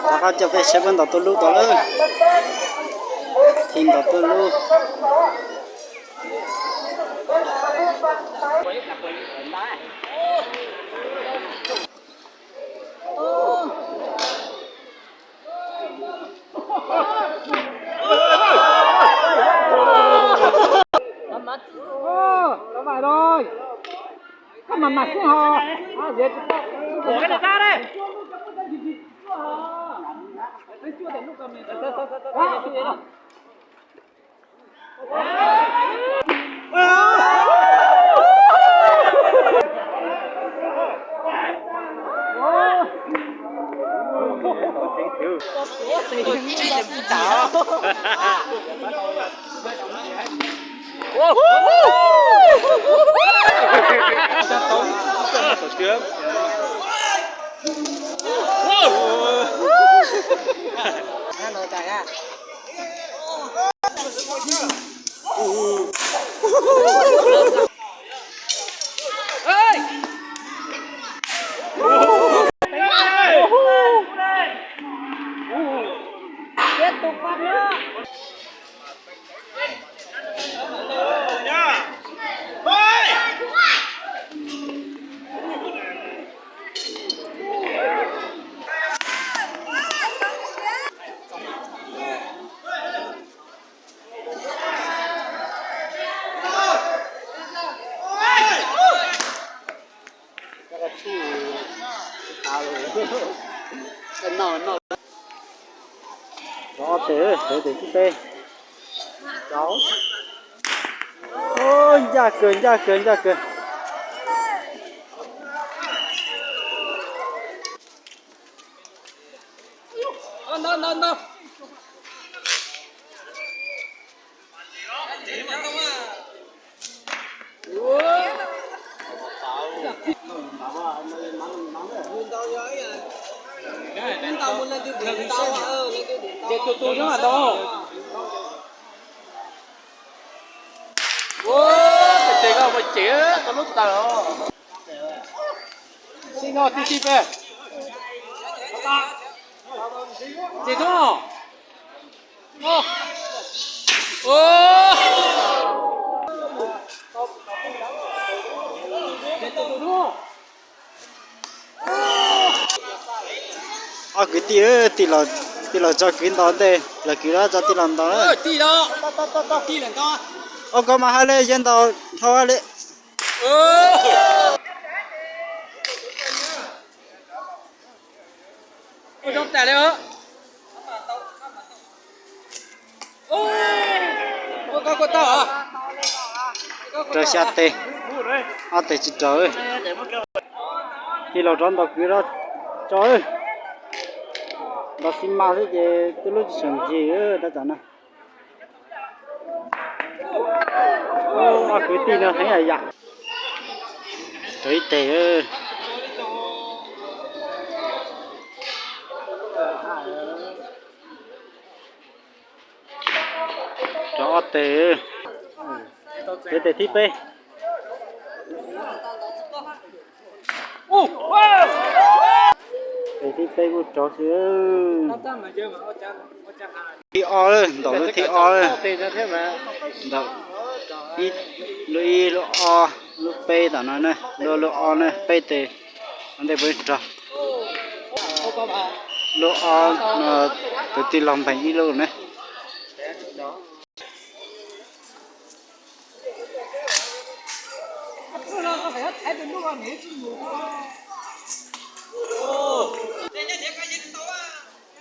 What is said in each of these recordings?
Rov qab coj peb saib puab ntaus tuj lub tau lawm. Thim ntaus tuj lub. Rov ob tes, rov tes thib peb. Ncaj kawg, ncaj kawg, ncaj kawg. Tes koj ua cem koj lub taws os. Sib no ti ti pe. Ces no. Ob kwv tij, tij laug tso kwv ntaus ntej, los kwv los tso tij laug ntaus. Ua koj mas hais li yog ntaus dhau li. Raug xya tes, ob tes tsis raug. Tij laug rov ntaus kwv rov tso. Ntaus xi mas xwb ces twb lub tsis seem ntsis tab tom na. Ob kwv tij no heev yam. Rau ib teg. Rau ob teg. Rau tes thib peb. Tes thib peb kuj rau xwb. Thib ob, ntaus lub thib ob. Ntawm ib, lub ib, lub ob, lub peb tom no na, lub, lub ob na, peb tes ntej puas raug. Lub ob no tus tij laug npeeg ib lub na.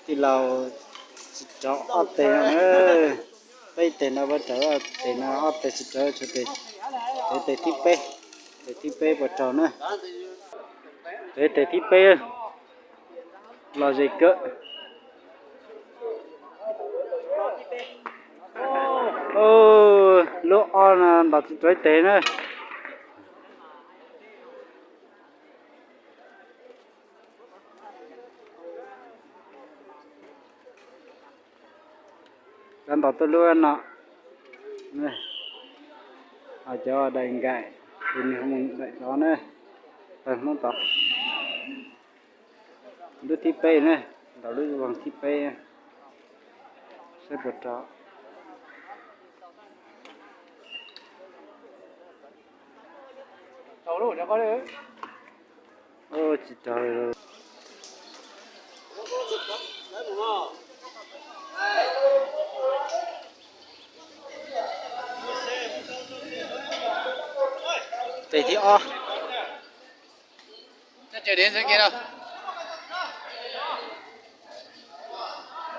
Tij laug tsis rau ob tes no na. Peb tes no puas raug, tes no ob tes tsis raug, tshuav tes, tes thib peb, tes thib peb puas raug na. Tes, tes thib peb los ze kawg. Lub ob no ntaus tsis raug ib teg na. Cov ntaus tuj lub no, ho cov daim nkaim, tus niag mus daim tod na, tawg Hmoob tod. Lub thib peb na. Ntaus lub vog thib peb, saib puas rau. Tsis rau. Tes thib ob.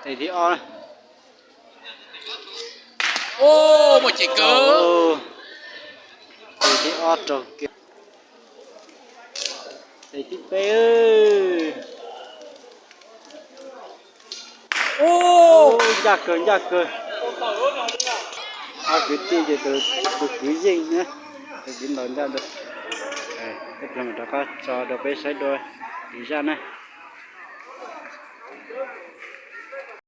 Tes thib ob. Muaj ceem kawg. Tes thib ob raug kiag. Tes thib peb. Ncaj kawg, ncaj kawg. Ob kwv tij ces tus kwv yeej na, tus kwv ntaus ncaj dua. Peb mam rov qab tso rau peb saib dua lwm zaj na.